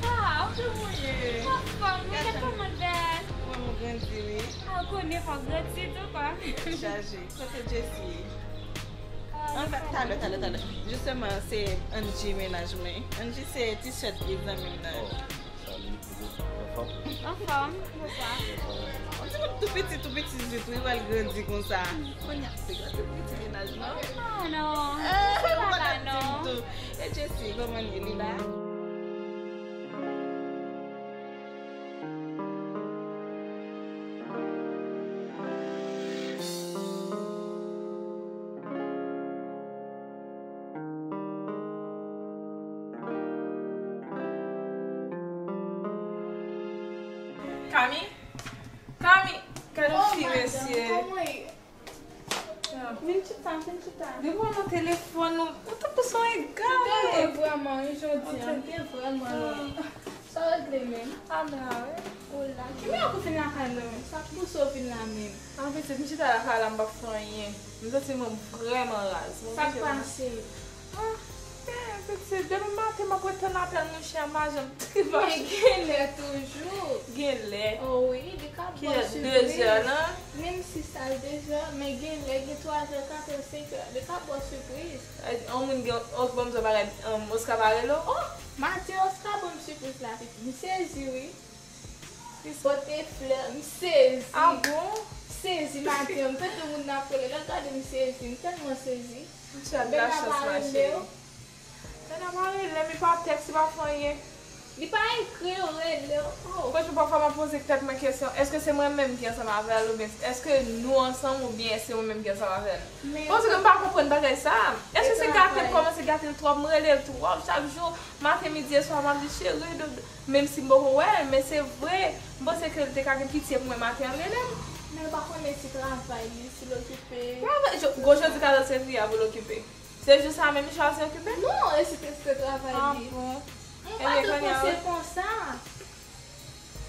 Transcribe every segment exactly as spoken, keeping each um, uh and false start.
Ah, anpil mouye. Anfòm, wi, gade kòman l bèl. Mwen, mwen grandi, wi. Ah, ou konnen fò w grandi tou, kwa. Chaje. Kote Jessie ye? Anfèt, talè, talè, talè. Jisteman, se Angie mennaj mwen. Angie se ti sè ti zanmi m nan. Oh, salut, anfòm? Anfòm, bonswa. Yon ti moun tou piti, tou piti, zit, wi, wè l grandi konsa. Kounye a, se grandi pou ti mennaj, non? Ah, non. Eh, ou pa ka di m tou. E Jessie, kòman l ye, li la? Kami? Kami? Kami? Gade yon ti mesye. Vin chita, vin chita. Depi w nan telefòn ou, ou tankou se yon egare. Ou tande vrèman, wi, jodi a, m te vrèman lwen. Sa w regle menm? Ala, wi. Ou la. Ki mè ou fin lakay mwen menm? Sa k pouse w vin la menm? An pitit, m chita lakay la, m p ap fè anyen. M santi mwen vrèman raz. Sa k pase? Ah, men, pitit, depi maten m ap ret tann apèl mouche a, m pa janm tripa. Men genlè toujou. Genlè. Oh wi, li ka ba w sipriz. Ki lè? De zè la? Menm si sa de zè, men genlè gen twa zè, kat è, senk è, li ka ba w sipriz. Eh, yon moun gen, ok, ban m di w bagay, um, Oscar pa rele w? Oh, maten Oscar ban m sipriz la, pitit. M sezi, wi. Li pote flè, m sezi. Ah bon? M sezi, maten, m tande moun nan ap rele, lè m gade, m sezi, m tèlman sezi. Misye a gen lachans, ma chérie. Bena pa rele w. Bena pa rele m, li pa tèks, li pa fè anyen. Li pa ekri w, rele w. Oh. Franchman, pafwa m ap poze tèt mwen kesyon, èske se mwen menm ki ansanm avè l, oubyen èske nou ansanm, oubyen se mwen menm ki ansanm avè l? Paske m pa konprann bagay sa. Èske se gate m kòmanse gate l twòp, m rele l twòp, chak jou, maten, midi e swa, m ap di, cheri, do, do, menm si m poko wè l, men se vre, m panse ke l te ka gen pitye pou mwen maten an rele m. Men l pa konnen si travay li, si l okipe. Travay, jo-, gwo jodi katòz fevriye a pou l okipe. Se jou sa menm li chwazi okipe? Non, e si te, se te travay li? Ah bon. Mwen pa te panse konsa.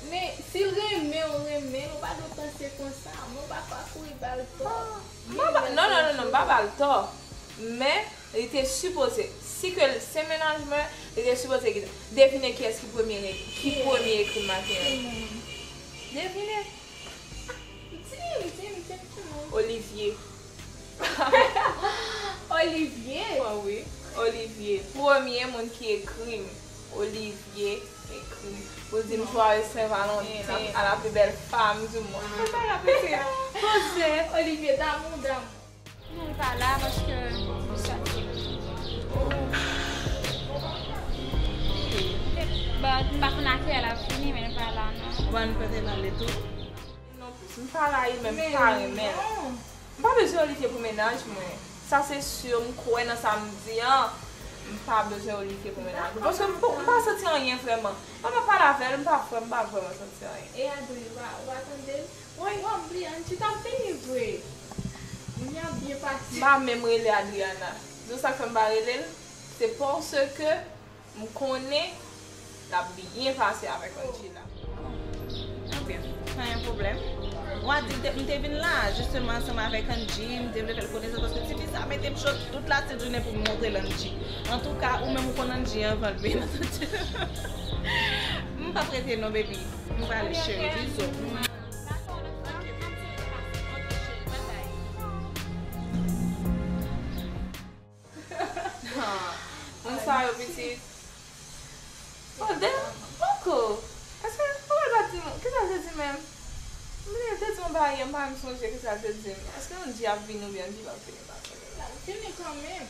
Men, si l renmen w, renmen l, ou pa dwe panse konsa. Mwen pa ka kouri ba l tò. Ah, m pa ba, non, non, non, non, m pa ba l tò. Men, li te sipoze, si ke l se mennaj mwen, li te sipoze gen, devine kiyès ki premye, ki premye ekri m maten an. Devine. Di m, di m, di m ki non. Olivier. Olivier? Wi, wi. Olivier. Premye moun ki ekri m. Olivier ekri m. Pou di m joyeux Saint-Valentin à la plus belle femme du monde. Mwen pa rapele. Poze. Olivier d'amour, d'amour. Non, li pa la paske li sòti. Bon, m pa konn a ki lè l ap vini, men li pa la, non. Bon, nou pote l ale tou. Non plis, m pa rayi l, men m pa renmen l. M pa bezwen Olivier pou mennaj mwen. Sa se si, m kwè nan sa m di an. M pa bezwen Olivier pou mennaj mwen. Paske m, m pa santi anyen vrèman. Mwen pa pale avè l, m pa vrè, m pa vrèman santi anyen. E Adri, ou pa, ou pa tande l? Wi. Ou bliye, Angie t ap vini vre. Moun yo ap byen pase. M pa menm rele Adriana. Di w sa k fè m pa rele l? Se paske m konnen l ap byen pase avèk Angie la. Ebyen, pa gen pwoblèm. Ou a di m te, m te vin la, jisteman, ansanm avèk Angie, m te vle fè l konesans, paske tifi sa mete m cho tout latèt jounen pou m montre l Angie. Antouka, ou menm ou konn Angie anvan l vin. M p ap rete non, baby. M prale, cheri, bizou. Moun sa yo pitit. Oh, damn, Uncle. Èske papa l pa di m, kisa l te di menm? M bliye, l te di m yon bagay yè, m pa menm sonje kisa l te di m. Èske Angie ap vini oubyen Angie p ap vini, m pa sonje. L ap vini kanmenm.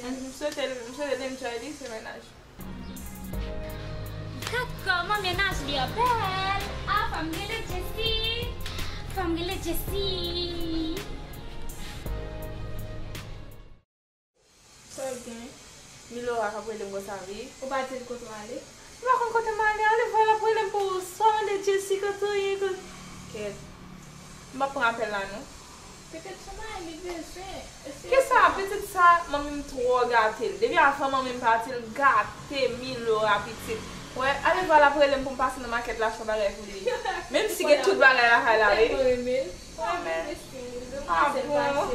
M, m swete l, m swete l enjoy li, se mennaj. Gad kòman mennaj li an bèl! Ah, fò m rele Jessie! Fò m rele Jessie! Sa w gen? Milora k ap rele m konsa, wi. Ou pa di l kote w ale? Ou pa konn kote m ale? Ale vwa l ap rele m pou sa w mande Jessie kote w ye, kote. Kèt. M p ap pran apèl la, non. Petèt se bagay li bezwen. Kisa? Pitit sa, manmi m twò gate l. Depi avan manmi m pati, l gate Milora pitit. Wè, ale vwa l ap rele m pou m pase nan makèt la achte bagay pou li. Menm si gen tout bagay lakay la, wi. Mwen renmen l. Ah bon?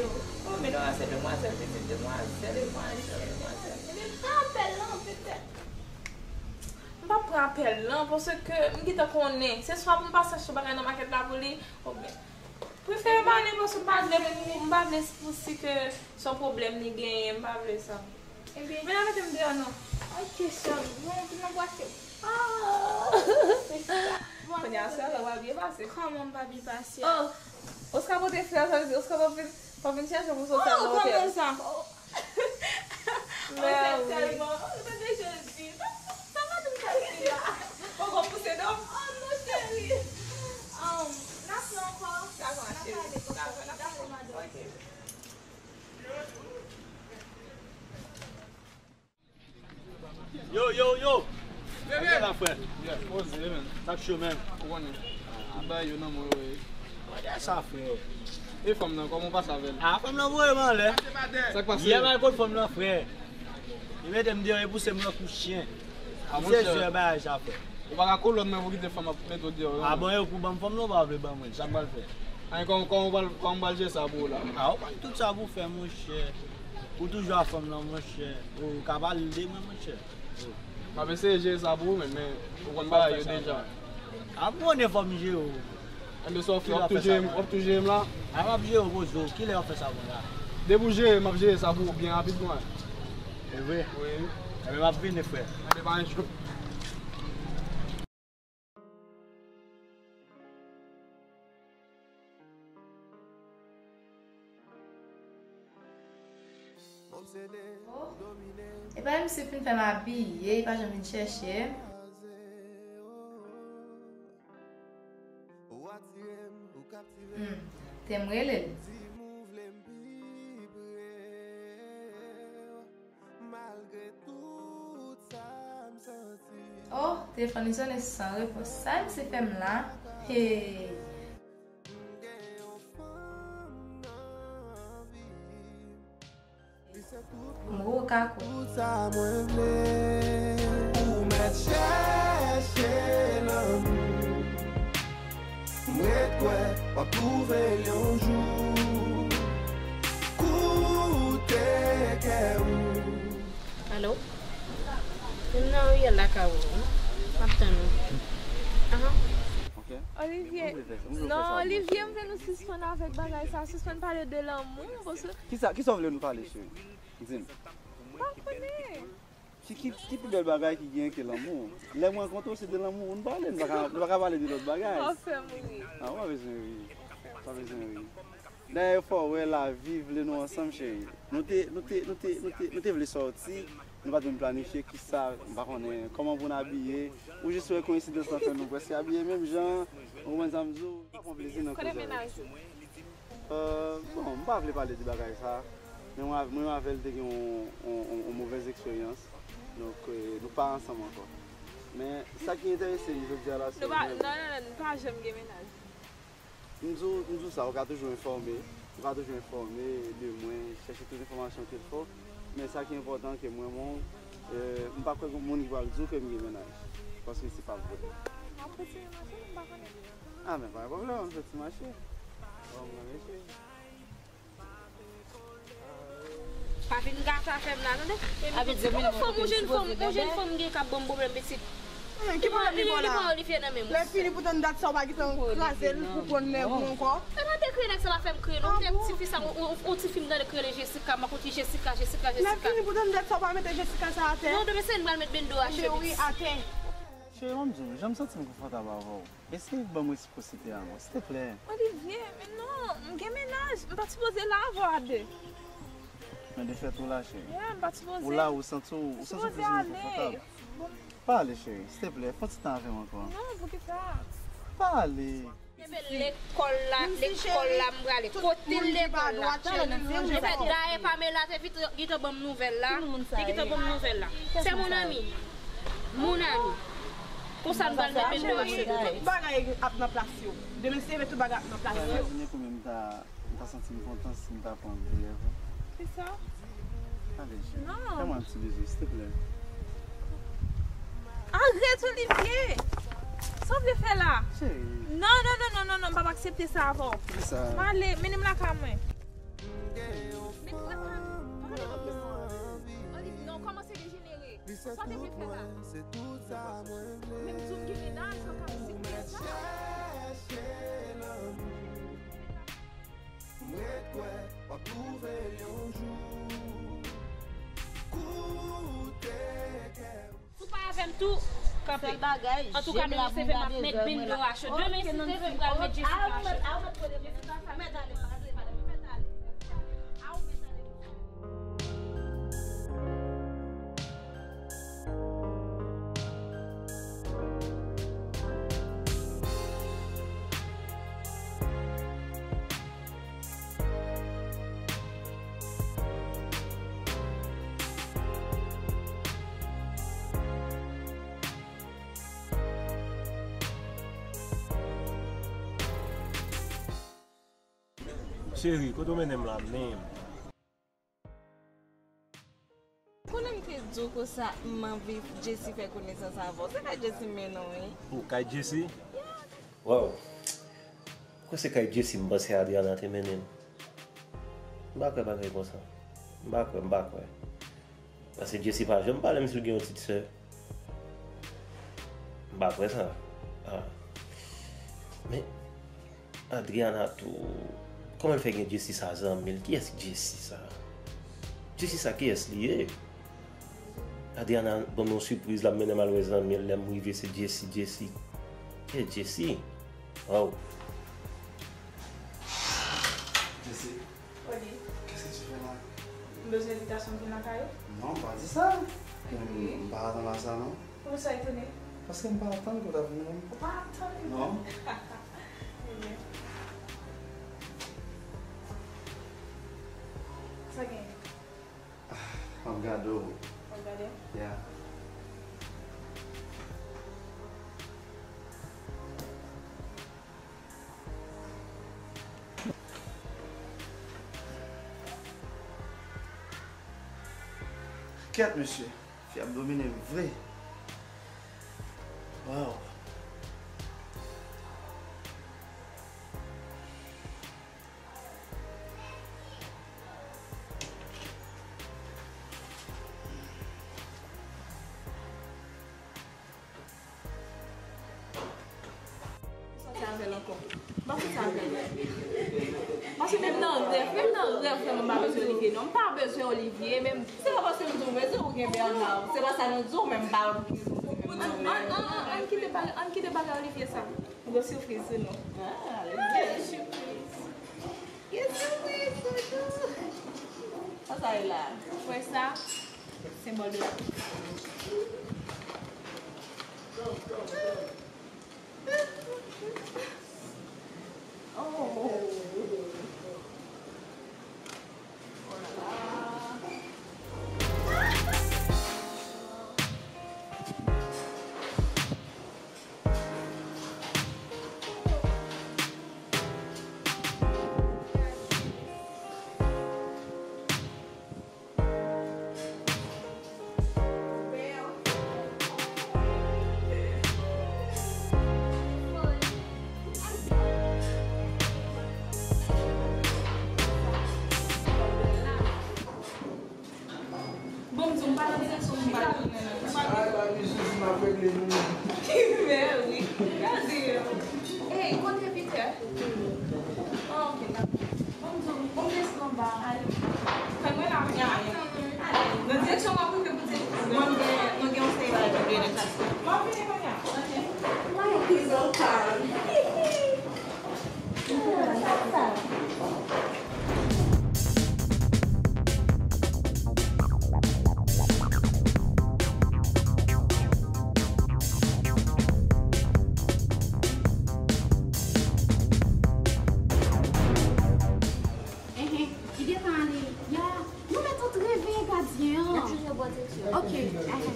Oh, men non, se demwazèl, pitit, demwazèl, demwazèl, demwazèl. Ebyen, pran apèl lan, petèt. Pa pran apèl lan, paske m gentan konnen. Se swa pou m pase achte bagay nan makèt la pou li, oubyen. Prefere m ale, paske m pa vle pou, m pa vle pou si ke se yon pwoblèm li genyen, m pa vle sa. Ebyen, men la mete m deyò non. Ok, sè m, bon, pou nan bwase. Ah! Se sa. Bon, kounye a, sè, la, w ap byen pase. Kòman m pa byen pase? Oh! Oscar pote frè, sa vle di Oscar p ap vin, p ap vin chèche w pou sòti nan otèl. Oh, kòman sa? Mèsi. Tèlman, oh, tande Jezi. Sa, sa, sa madanm sa di la. Poko pouse non. Oh, non, cheri. Um, n ap fè ankò. Dakò, cheri. Dakò, n ap fè ankò. Ok. Yo, yo, yo! Bebe! Sa k la, frè? Yeah, poze, men. Sa k cho, men? Ou konnen. Bay yo nan men yo, wi. Gade sa, frè. E fanm nan, kòman w pase avè l? Ah, fanm nan voye m anlè. Sa k pase? Yè m al kot fanm nan, frè. Li mete m deyò, li pouse m nan kou chen. Ah, monchè. Misye jwe bagay sa, frè. Ou pa ka kolòn mwen pou kite fanm ap mete w deyò, non? Ah, bon, e ou pou ban m fanm nan, ou pa vle ban mwen l. Sa m pral fè? Ay, kòman, kòman w pral, kòman w pral jere sa pou ou la? Ah, ou konn tout sa pou fè, monchè. Ou toujou a fanm nan, monchè. Ou ka pale de mwen, monchè. M ap eseye jere sa pou ou, men, men ou konn bagay yo deja. A, m konnen fò m jere w. Enben, sa w ap fè, w ap tou jere m, w ap tou jere m la? A, m ap jere w, poze w. Kilè w ap fè sa pou m la? Depi w jere, m ap jere sa pou ou byen rapidman. E vre? Wi. Enben, m ap vini, frè. Enben, pa gen jou. Oh, e pa misye fin fè m abiye, li pa janm vin chèche m. Hmm, te m rele l. Oh, telefòn li sonnen san repons. Sa misye fè m la? Hey. M gwo kako. Tout sa mwen vle, ou mèt chèche lanmou. M ret kwè w ap twouve l yon jou. Koute kè ou. Alo? M nan riyèl lakay ou, wi. M ap tann ou. Ahan. Ok. Olivier. Non, Olivier, m vle nou sispann avèk bagay sa. Sispann pale de lanmou, paske Kisa, kisa w vle nou pale, cheri? Di m. Pa konnen. Ki, ki, ki pi bèl bagay ki genyen ke lanmou? Lè m rankontre w, se de lanmou nou pale, nou pa ka, nou pa ka pale de lòt bagay. Ou ap fè m ri. Ah, ou pa bezwen ri. Ou pa bezwen ri. Dayè, fò w wè lavi vle nou ansanm, cheri. Nou te, nou te, nou te, nou te, nou te vle sòti, nou pa t menm planifye kisa, m pa konnen kòman pou n abiye. Ou jis wè koyensidans lan fè nou prèske abiye menm jan, ou konprann sa m di w? Pran plezi nan koze avèk ou. Euh, bon, m pa vle pale de bagay sa, men mwen, mwen avè l te gen yon, yon, yon, yon movèz eksperyans. Donk, euh, nou pa ansanm ankò. Men sa ki enterese m jodi a la, se... Nou pa, non, non, non, nou pa janm gen mennaj. M di w, m di w sa, ou ka toujou enfòme, ou ka toujou enfòme de mwen, chèche tout enfòmasyon ke l fò, men sa ki enpòtan ke mwen menm, euh, m pa kwè gen moun ki pral di w ke m gen mennaj, paske se pa vre. M ap kontinye mache, m pa konnen. Ah, men pa gen pwoblèm, m fè ti mache. Bon, mwen, mesye. Pa vin gate afè m la, tande. Yon fanm, yon jèn fanm, yon jèn fanm gen k ap ban m pwoblèm, pitit. Hmm, ki pwoblèm li gen la? Li pran Olivier nan men m. Lè fini pou tann dat sa, ou pa gentan kraze l pou pran nèg ou ankò? E pa te kriye nèg sa pa fè m kriye, non. Ou tande ti fi sa, yon, yon, yon ti fi m tande k rele Jessica, m ap di Jessica, Jessica, Jessica. Lè fini pou tann dat sa, ou pa mete Jessica sa atè? Non, demen se m pral met bendo a, cheri. Mete wi atè. Cheri, ban m di w, jan m santi m konfòtab avè w. Eseye ban m resipwosite a mwen, silteplè. Olivier, men non, m gen mennaj, m pa t sipoze la avè w a de. Men defèt ou la, cheri. Yeah, m pa t sipoze. Ou la, ou santi w, ou santi w plis ou konfòtab. Bon. Pa ale, cheri, silteplè, fè yon ti tan avè m ankò. Non, poukisa? Pa ale. Epi lekòl la, lekòl la, m prale. Kote lekòl la? Epi dayè Pamela te vit, gentan ban m nouvèl la. Li gentan ban m nouvèl la. Se mon ami. Mon ami. Konsa nou pral met bendo a sou li. Tout bagay ap nan plas yo. Demen se leve, tout bagay ap nan plas yo. Imajine konbyen m ta, m ta santi m kontan si m ta pran doulè vre. Kisa? Ale, cheri. Non. Fè mwen yon ti bizou, silteplè. Arèt, Olivier! Sa w vle fè la? Cheri. Non, non, non, non, non, non, m p ap aksepte sa avè w. Poukisa? M ale, mennen m lakay mwen. Men, pa pale, pa pale, pa pale. Olivier, non, kòmanse dejenere. Sa te vle fè la. Menm di w m gen medaj, sa w ka vizite sa. M ret kwè w ap twouve l yon jou. Koute kè. Si w pa avè m tou, kanpe. Antouka, menm se fè m ap met bendora cho. Demen, si te vle, m pral met Jessica cho. Cheri, kote w mennen m la menm? Konnen m te di w konsa, m anvi Jessy fè konesans avè w. Se kay Jessy m mennen w, wi. Ou kay Jessy? Waw! Ou kwè se kay Jessy m panse Adriana te mennen m? M pa kwè bagay konsa. M pa kwè, m pa kwè. Paske Jessy pa janm pale m si l gen yon ti sè. M pa kwè sa. Ah. Men, Adriana tou, kòman l fè gen Jessy sa zanmi l? Kiyès Jessy sa? Jessy sa kiyès li ye? Adriana ban m yon sipriz, l ap mennen m al wè zanmi l, lè m rive se Jessy, Jessy. Kiyès Jessy? Waw. Jessy. Oli. Qu'est-ce que tu fais là? M bezwen envitasyon pou vin lakay ou? Non, pa di sa. M, m pa atann a sa, non. Poukisa w etone? Paske m pa atann pou w ta vin menm. Ou pa atann? Non. Ebyen. Sa gen? Ah, m ap gade w. W ap gade? Yeah. Kèt, mesye. Fi ap domine m vre. Waw. Sòti avè l ankò. M pa sòti avè l. Paske menm nan rèv, menm nan rèv, frè mwen, m pa bezwen Olivier, non. M pa bezwen Olivier, menm. Se pa paske m di w bezwen ou gen Bernard. Se pa sa nou di w, men m pa wè pou ki rezon. Ann, ann, ann, ann kite bagay, ann kite bagay Olivier sa. M gen sipriz pou nou. Ah, Olivier. Sipriz. Gen sipriz pou nou. Sa sa ye la? Ou wè sa? Senbòl de lapè. Bon, m di w, m pa nan direksyon, m pa nan direksyon. Ay, pa gen sousi, m ap regle nou menm. Ki mè, wi. Gade yo. Ey, kote Peter? Ah, ok, dakò. Bon, m di w, bon, m desann anba. Ale. Fè mwen la, ale. Nan direksyon w ap rive pou di, mwen gen, mwen gen yon seri bagay pou regle nan klas la. M ap vini kounye a. Ok. Mwen yon prizon pa m. Enhen, li gentan ale. Ya, nou mèt antre, veye gadyen an. N ap chanje bò direksyon. Ok, enhen.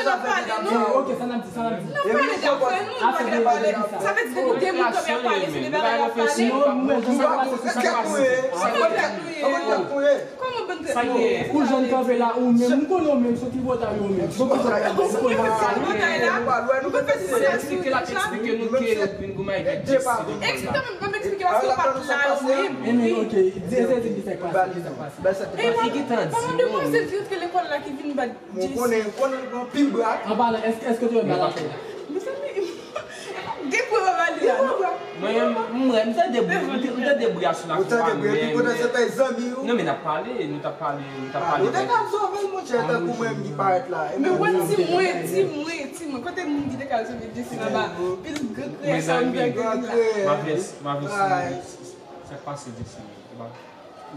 N ap pale, non. Ok, sa n ap di, sa n ap di. N ap pale de afè nou, nou pa ka pale. Sa vle di se de moun kanpe ap pale, se de bagay y ap pale. Non, mwen, jan sa pase, se sa k pase. Kòman tèt nou ye? Kòman tèt nou ye? Kòman bann tèt nou ye? Ou jèn kanpe la, ou menm, m konnen w menm, sou ki bòtay ou menm. Sou ki bòtay ou menm. Sou ki bòtay la, nou konn fè ti silans, nou tèt la. Eksplike nou ke ou vin goumen avèk Jesse. Eksplike mwen, ban m eksplike paske ou pa t la, ou menm. Ebyen, ok, di, di, di, di, sa k pase, sa k pase. E mwen, pa mwen demwazèl ki antre lekòl la ki vin bat Jesse. Mwen konnen, konnen anpil bra. An palan, èske, èske w te wè bal atè a? Mezanmi, de pwen pa pale a, non. Mwen, m wè, m tande bri, m tande bri a sou la. Ou tande bri, epi potan se fè zanmi ou. Non, men n ap pale, nou t ap pale, nou t ap pale. Ou te ka sove l, monchè, tankou mwen ki parèt la. Men wè, di mwen, di mwen, di mwen, kote moun ki te ka sove Jesse anba pil grenn kreyè sa m fè grenn la. Mavis, Mavis, sa k pase, Jesse? Ou pa,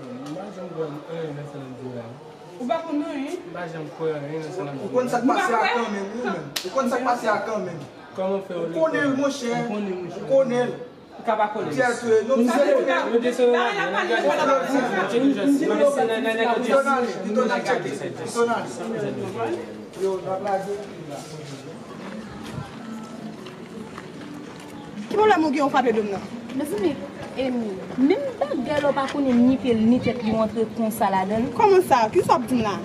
m pa janm kwè anyen nan sa l ap di la. Ou pa konn anyen? M pa janm kwè anyen nan sa l ap di la. Ou konn sa k pase a kanmenm, wi, menm. Ou konn sa k pase a kanmenm. Kòman fè ou konnen l, monchè? Ou konnen l, monchè. Ou konnen l. Ou ka pa konnen l. Tèt ou, non, sa vle di, nou desann nan, nou gade sa. Pito n ale, pito n al tcheke, pito n ale. Yo, n ap lage. Ki pwoblèm ou gen ou frape do m nan? Mezanmi, Emi, menm bagay la ou pa konnen ni pye l ni tèt li ou antre konsa ladan l. Kòman sa? Kisa w ap di m la?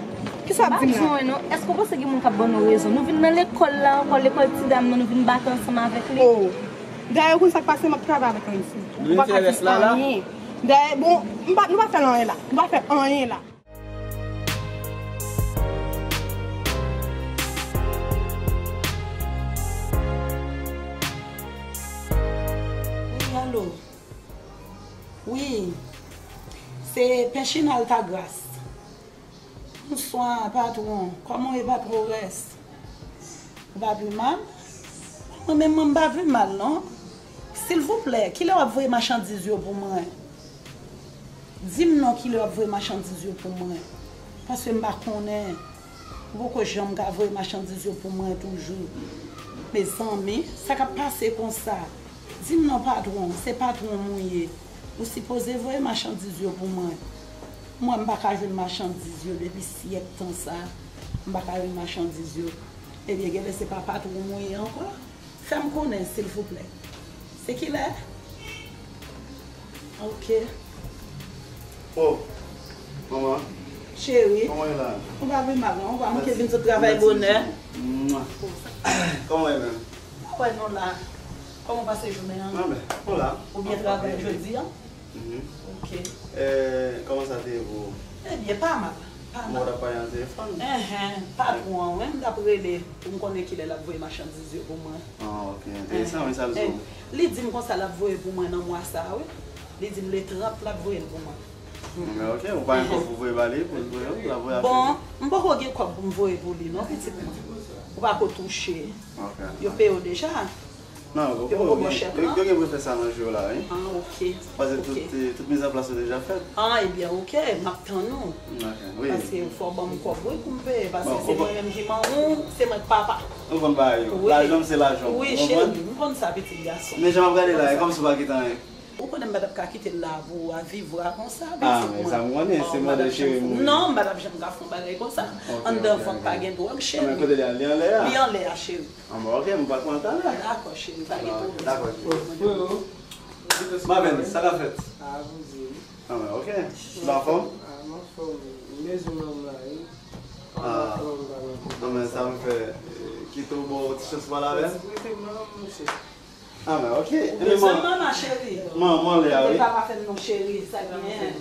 Kisa w ap di m la? M pa bezwen wè non. Èske w panse gen moun k ap ban nou rezon? Nou vin nan lekòl la ankò, lekòl ti dam nan, nou vin bat ansanm avèk li. Oh. Dayè, ou konn sa k pase, m ap travay avèk Andy. Ou pa ka di anyen. Dayè, bon, m pa, nou pa fè l anyen la. Nou pa fè anyen la. Wi, alo. Wi. Se Pè China Altagras. Bonswa, patwon. Kòman w ye, patwon? Rès? Ou pa pi mal? Mwen menm, mwen, m pa pi mal, non. Silvouplè, kilè w ap voye machandiz yo pou mwen? Di m non kilè w ap voye machandiz yo pou mwen. Paske m pa konnen. Ou poko janm ka voye machandiz yo pou mwen toujou. Mezanmi, sa k ap pase konsa? Di m non patwon, se patwon m ou ye. Ou sipoze voye machandiz yo pou mwen. Mwen m pa ka jwenn machandiz yo depi syèk tan sa. M pa ka jwenn machandiz yo. Ebyen genlè se pa patwon m ou ye ankò. Fè m konnen silvouplè. Se kilè? Ok. Oh, manman. Cheri. Kòman w ye la? Ou pa pi mal non, ou pa manke vin sot travay bonè. Mwa. Kòman w ye menm? Mwen wè nou la. Kòman w pase jounen an? Mwen byen. Ou la. Ou byen travay jodi an? Mhm. Ok. Eh, kòman sa te ye pou ou? Ebyen, pa mal. Pa mal. Mwen w t ap pale nan telefòn. Enhen, patwon an, wi, m t ap rele pou m konnen kilè l ap voye machandiz yo pou mwen. Ah, ok, enteresan, men sa l di w. Li di m konsa l ap voye pou mwen nan mwa sa a, wi. Li di m le trant l ap voye l pou mwen. Men ok, ou pa gen kòb pou voye ba li, pou l voye, l ap voye achte. Bon, m poko gen kòb pou m voye pou li, non, pitit mwen. Ou pa ko touche. Ok. Yo peye w deja. Non, yo poko gen, yo, yo gen pou yo fè sa nan jou yo la, wi. Ah, ok. Paske tout, eh, tout mizanplas yo deja fèt. Ah, ebyen, ok, m ap tann ou. Ok, wi. Paske fò w ban m kòb, wi, pou m peye, paske se mwen menm ki manman w, se mwen k papa. Ou konn bagay yo. Wi. Lajan m se lajan w, ou konprann? Wi, cheri, m konn sa, pitit gason. Men jan m ap gade la, e kòmsi w pa kite anyen. Ou konnen m pa t ap ka kite l la pou avivra konsa, pitit mwen. Ah, men sa m konnen, se mwen de cheri m. Non, m pa t ap janm ka fè yon bagay konsa. Ok, ok, ok. Anndan vant pa gen dwòg, cheri. Men kote li a? Li anlè a? Li anlè a, cheri. Ah, bon, ok, m va pran talè. Dakò, cheri, pa gen pwoblèm. Dakò, cheri. Frero. Ma belle, sa k ap fèt? Ah, poze wi. Ah, men, ok. Ou anfòm? Ah, m anfòm wi. M bezwen manman m la, wi. Ah. Ah, men, sa m fè, eh, kite w ba w ti chans pale avè l? Ou prefere manman m, monchè. Ah, men, ok. Ou bezwen manman, cheri? Manman, lè a, wi. Papa fè m non, cheri, sa k genyen?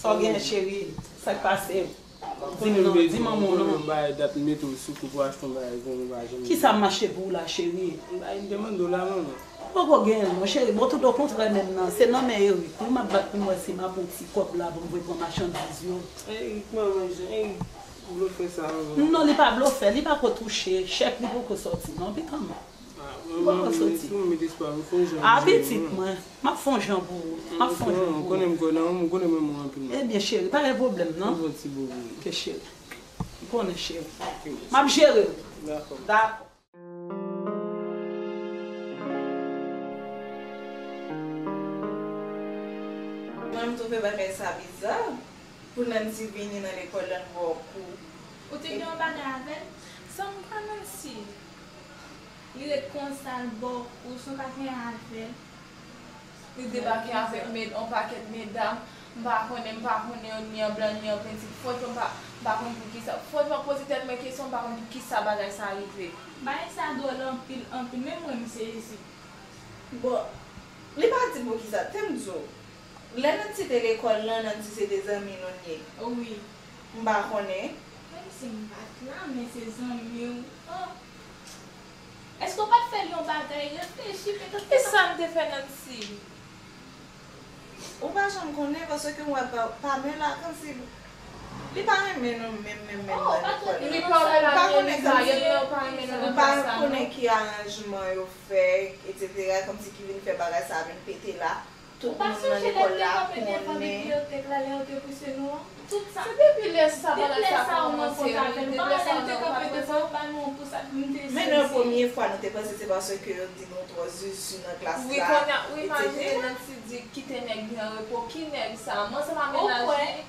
Sa w genyen, cheri? Sa k pase? Di m non, di manman w non. Mwen bay dat m mete w sou kou pou achte yon bagay, ou pa janm. Kisa m achte pou ou la, cheri? Bagay m te mande w la, manman. Ou poko genyen l non, cheri. Bon, tout okontrè menm nan, se nan men Eric wi m ap bat pou m wè si m ap yon ti kòb la pou m voye pran machandiz yo. Eric, manman, Eric, blofè sa, manman. Non, li pa blofè, li pa ko touche, chèk li poko sòti non, pitit mwen. Ah, manman, m met, m met espwa, m fè yon jan pou ou. Ah, pitit mwen, m ap fè yon jan pou ou. M ap fè yon jan pou ou. Ou konnen m kwè nan ou, ou konnen m renmen w anpil, manman. Ebyen, cheri, pa gen pwoblèm, non. M fè yon ti bo pou ou. Ok, cheri. M konnen, cheri. Ok, m ap jere w. Dakò. Dakò. Mwen, m twouve bagay sa biza. Pou Nancy vini nan lekòl la, n ba w kou. Ou te gen yon bagay avè l? Sa m kwè Nancy? Li ret konsa, l ba w kou, sa w ka gen avè l? Li debake avèk med-, yon pakèt medam, m pa konnen, m pa konnen yo ni an blan, ni an penti. Franchman, m pa, m pa konn poukisa. Franchman, poze tèt mwen kesyon, m pa konn poukisa bagay sa rive. Bagay sa dwòl anpil, anpil. Menm mwen, m sezi. Bon, li pa di m poukisa, te m di w. Lè Nancy te lekòl lan, Nancy se te zanmi nou n ye. Wi. M pa konnen. Menm si m pa t la, men se zanmi w. Oh. Èske w pa t fè l yon bagay? Reflechi, petèt se. E sa m te fè Nancy? Ou pa janm konnen, paske m wè Pa-, Pamela, kòmsi li pa renmen nou menm, menm, menm nan lekòl. Li pa renmen nou, li pa renmen nou nan klas la, non. Ou pa konnen ki aranjman yo fè, etsetera, kòmsi ki vin fè bagay sa a vin pete la. Tout moun nan lekòl la konnen. Ou pa sonje lè n te kanpe devan bibliyotèk la, lè yo te pouse nou an? Tout sa. Se depi lè sa bagay sa kòmanse, wi. Depi lè sa nou pa pran sa. Men nan premye fwa, nou te panse se paske yo di nou twò zuzu nan klas la, etsetera. Wi, kounye a, wi, imajine Nancy di kite nèg li an repo. Ki nèg sa? Mwen se pa menaj li.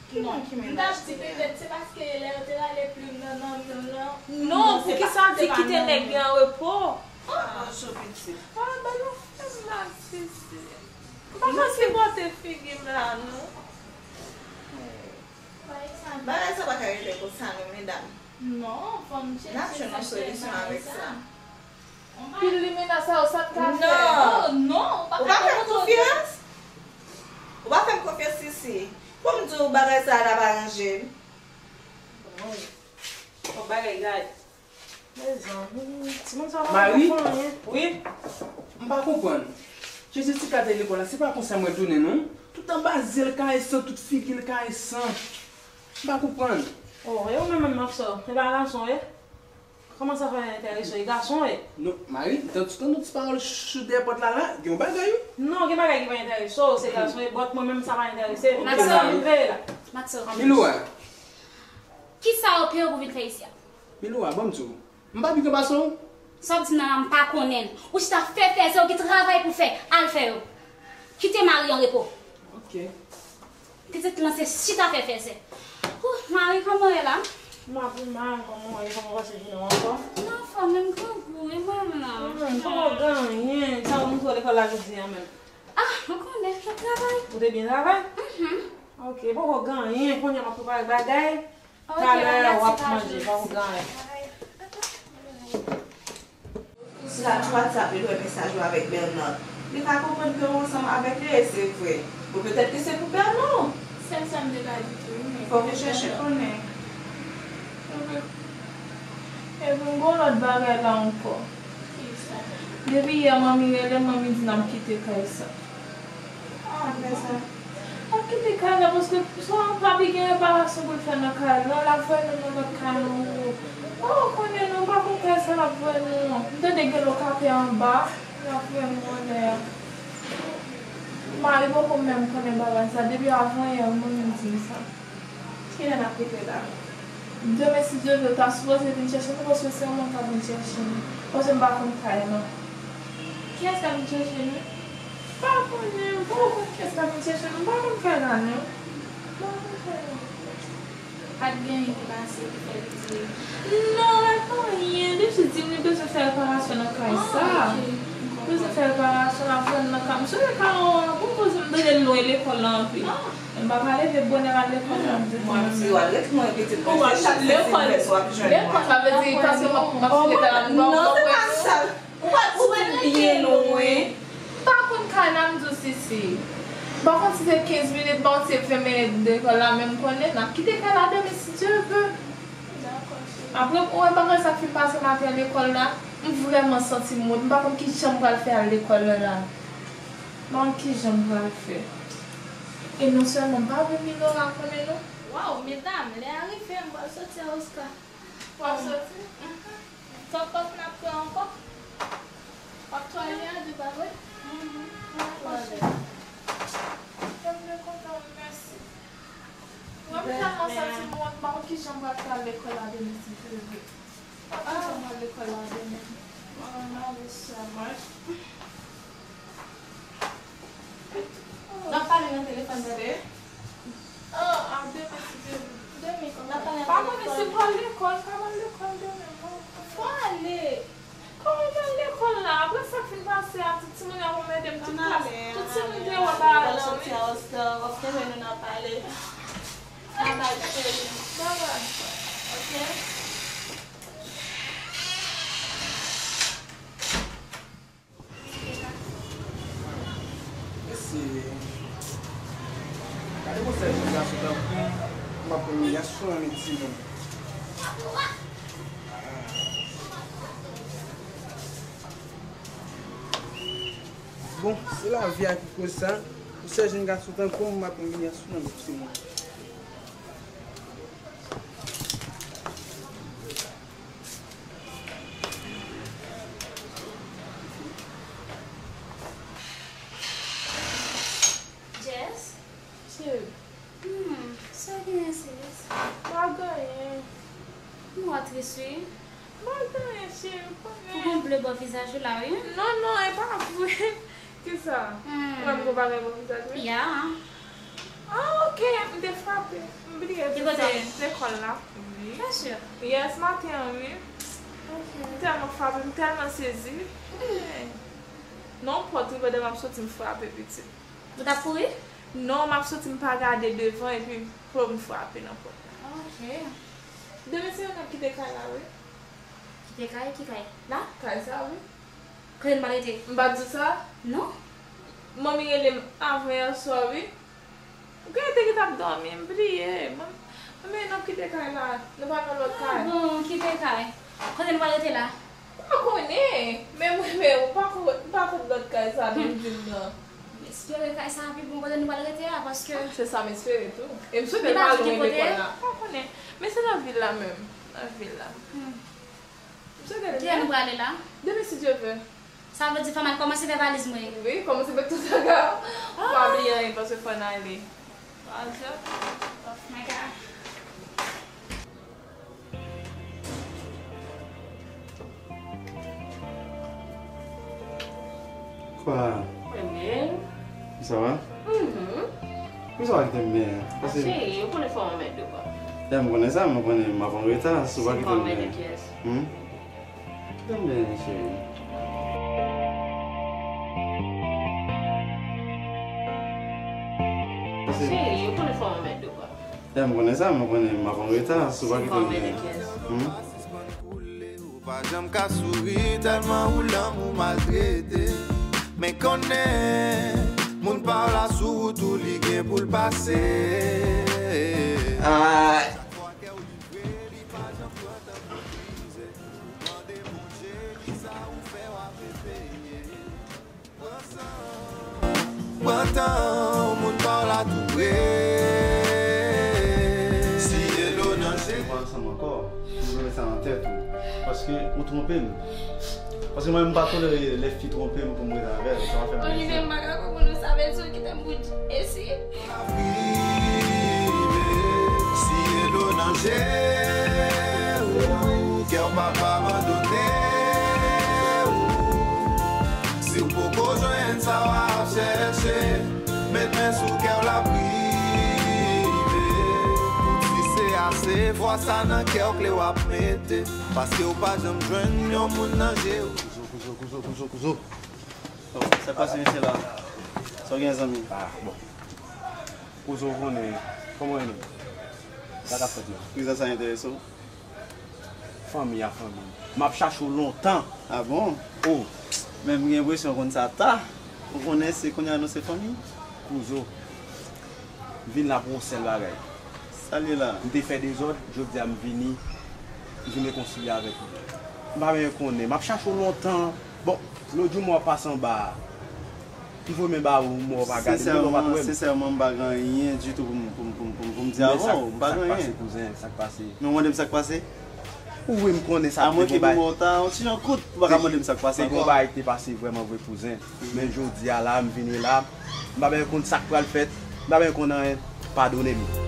Ki moun ki menaj li an? M t ap di petèt se paske lè yo te rale plim nan nan men w lan. Non, poukisa l di kite nèg li an repo? Ah, cho pitit. Ah, ban nou fè m la, Sisi. M pa ka sipòte figi m la, non. Bagay sa pa ka rete konsa, non, medam. Non, fò n chèche yon solisyon avèk sa. Pil limena sa yo, sa n ka fè? Non. Oh, non, ou pa ka fè m konfyans? Ou pa fè m konfyans, Sisi. Pou m di w bagay sa a t ap aranje m. Fòk bagay gade. Mezanmi, timoun sa pa konprann anyen. Wi, m pa konprann. Jezi ti ka te lekòl la, se pa konsa mwen tounen non. Tout anba zye l karesan, tout figi l karesan. M pa konprann. Oh, e ou menm menm, ma sœur, e pa gason w ye? Kòman sa fè enterese w? E gason w ye? Non, Mari, m tann, tann yon ti pawòl sou dèyè pòt la, la, gen yon bagay, wi. Non, gen bagay ki pa enterese w, se gason w ye, but mwen menm sa pa enterese m. Ok, Mari. Sa m veye la. Maxo. Milou a. Kisa yo peye w pou vin fè isi a? Milou a, ban m di w. M pa pi gran pase w. Sa w di m nan la, m pa konnen l. Ou chita fè fèzè, ou gen travay pou fè, al fè yo. Kite Mari an repo. Ok. Pitit lan se chita fè fèzè. Ouh, Mari, kòman w ye la? M ap mal, kòman w ye? Kòman w pase jounen w ankò? M anfòm, men m grangou, e mwen menm la? Hum, poko gen anyen. Sa w montre w lekòl la jodi a menm? Ah, ou konnen, m ap travay. Ou te byen travay? Mhm. Ok, poko gen anyen. Kounye a m ap prepare bagay. Ok, talè w ap manje, poko gen anyen. Sou WhatsApp, li wè mesaj ou avèk Bernard. Li ka konprann ke ou ansanm avèk li, e se vre. Bon, petèt ke se pou Bernard. Sèl sa m te ka di tou, wi, men fòk ou chèche konnen. Epi m gon lòt bagay la ankò. Kisa? Depi yè manmi rele m, manmi di n ap kite kay sa. Apre sa, n ap kite kay la, paske swa papi gen reparasyon pou l fè nan kay la, l ap voye nou nan lòt kay nou. Ou konnen nou pa konn kay sa l ap voye nou an. M tande gen lokatè anba, l ap voye nou anlè a. Mari poko menm konnen bagay sa, depi avanyè, manmi di m sa. Kilè n ap kite la? Demen, si Dye vle, w ta sipoze vin chèche nou, paske se yon moun k ap vin chèche nou. Paske m pa konn kay nan. Kiyès k ap vin chèche nou? M pa konnen, m pa konn kiyès k ap vin chèche nou, m pa konn kay la, non. M pa konn kay la. Pa t gen anyen ki pase ki fè li di. Non, e pa anyen, li jis di m li bezwen fè reparasyon nan kay sa. Ah, ok. Bezwen fè reparasyon, l ap vann nan kay. M sonje kay an, bon, koze m tande l lwen lekòl la anpil. Ah. M pa ka leve bonè al lekòl la, m di mwen menm. Ou al ret mwen pitit mwen, se chak sezi m fè sou ap jwenn mwen. Lekòl, sa vle di, paske m ap, m ap file dal, m pa, non, se pa sa. Ou pa, ou pa byen lwen. M pa konn kay la, m di w, Sisi. M pa konn si se kenz minit, m pa konn si se ven minit de lekòl la, men m konnen n ap kite kay la demen, si Dye vle. Dakò, cheri. Apre, ou wè bagay sa k fin pase maten an lekòl la, m vrèman santi m wont. M pa konn kijan m pral fè al lekòl la la. M pa konn kijan m pral fè. E non sèlman m pa vle Milora konnen non. Waw, medam, lè a rive, m pral soti a Oscar. W ap soti? Mhm. Tanpòt n ap pran ankò. W ap twale a de pa vre? Mhm. Dakò, cheri. Mwen vle kontan, mèsi. Mwen tèlman santi m wont, m pa konn kijan m pral fè al lekòl la demen, si Dye vle. M pa konn kijan m pral lekòl la demen. Oh, I love you so much. N ap pale nan telefòn, tande? Ah, a demen, si Dye vle. Demen, n ap pale nan telefòn. Pa konnen si m pral lekòl, m ka pral lekòl demen, non. Fò ale. Kòman m pral lekòl la? Apre sa k fin pase a, tout timoun yo ap anmède m, tout klas, tout timoun te wè bagay la, wi. Ann ale, ann ale, ann ale. Lè w soti a Oscar, w ap kenbe nou nan pale. Babay, cheri. Babay. Ok? Mesye, gade yon sèl jèn gason tankou m, m ap pran imilyasyon nan men timoun. Bon, se lavi a ki koz sa. Yon sèl jèn gason tankou m, m ap pran imilyasyon nan men timoun. Jess? Cheri. Hmm, sa genyen, sis? Pa genyen. Ou tris, wi. Pa genyen, cheri, ou konnen. Ou gon ble bò vizaj ou la, wi. Non, non, e pa vre. Kisa? Hmm. Ou wè m gon bagay bò vizaj mwen? Ya. Ah, ok, m te frape. M bliye di sa. Ki kote? Lekòl la. Wi. Byen si. Yes, maten an, wi. Ok. M tèlman frape, m tèlman sezi. Hmm. Non, pòt, wi, pandan m ap soti, m frape, pitit. Ou t ap kouri? Non, m ap soti, m pa gade devan, epi pou m frape nan pòt la. Ok. Demen se yo k ap kite kay la, wi. Kite kay? Ki kay? La? Kay sa, wi. Kote n pral rete? M pa t di w sa? Non. Manmi rele m avan yè swa, wi. Ou genlè te gentan ap dòmi, m bliye. Manmi, manmi, n ap kite kay la. Nou pral nan lòt kay. Ah, bon, kite kay. Kote n pral rete la? M pa konnen. Men mwen, men ou pa ko-, ou pa konn lòt kay sa, nou di m nan. M espere kay sa a pi bon kote nou pral rete a, paske... Ah, se sa m espere tou. E m swete l pa lwen lekòl la. M pa konnen. Men se nan vil la menm. Nan vil la. Hmm. Ki lè nou prale la? Demen, si Dye vle. Sa vle di fò m al kòmanse fè valiz mwen. Wi, kòmanse fè tout sa ka. Pa bliye anyen, paske fò n ale. Al, sè. Oh my God. Kwa? Mwen byen. Sa va? Mhm. Poukisa w pa kite m byen? Pase cheri, ou konnen fò m anmède w, pa. Ya, m konnen sa, men w konnen m ap an reta, si w pa kite m byen. Hmm? Kite m byen, cheri. Cheri, ou konnen fò m anmède w, pa. Ya, m konnen sa, men w konnen m ap an reta, si w pa kite m byen. Hmm? Ou pa janm ka souri tèlman ou lanmou maltrete. Men konnen, moun pa w la sou wout ou li gen pou l pase. Ay. Chak fwa kè w livre, li pa janm pran tan pou l brize. Mande Bondye kisa ou fè w ap eseye. Pran tan w, moun pa w la tou pre. Si e do nan je. Nou pa ansanm ankò, m vle met sa nan tèt ou. Paske ou twonpe m. Paske mwen, m pa tolere lè fi twonpe m pou m rete avè l. Sa pa fè m plezi. Anyen, men m pa ka konprann ou, sa vle di ou kite m pou Esi. Ap rive, si e do nan je ou, kè w pa p abandone ou. Si w poko jwenn sa w ap chèche, met men sou kè w, l ap rive. Ou di se ase, vwa sa nan kè w, kle w ap mete. Paske w pa janm jwenn yon moun nan je w. Kouzo, kouzo, kouzo, kouzo, kouzo. Oh, sa k pase, mesye la? Sa w gen, zanmi? Ah, bon. Kouzo, w konnen, kòman w ye menm? Sa k ap fèt menm? Poukisa sa enterese w? Fanmi a fanmi. M ap chache w lontan. Ah bon? Oh. Men m gen enpresyon w konn sa ta. Ou konnen se kounye a nou se fanmi. Kouzo, m vin la pou yon sèl bagay. Sa l ye la? M te fè dezòd, jodi a m vini, m vin rekonsilye avèk ou. M pa menm konnen, m ap chache w lontan. Bon, lòt jou m wè w ap pase anba a. M voye men ba ou, m wè w pa gade m, m wè w pa t wè m. Sensèman, m pa gen anyen ditou pou m, pou m, pou m, pou m, pou m di avè w. M pa gen anyen. Sa k pase, kouzen? Sa k pase? Men w mande m sa k pase? Ou vle m konnen sa. Amwen ke m wè w ta yon ti jan kout, ou pa ka mande m sa k pase ankò. Te gen yon bagay ki te pase vrèman vre, kouzen. Men jodi a la, m vini la, m pa menm konn sa k pral fèt, m pa menm konn anyen. Padone m.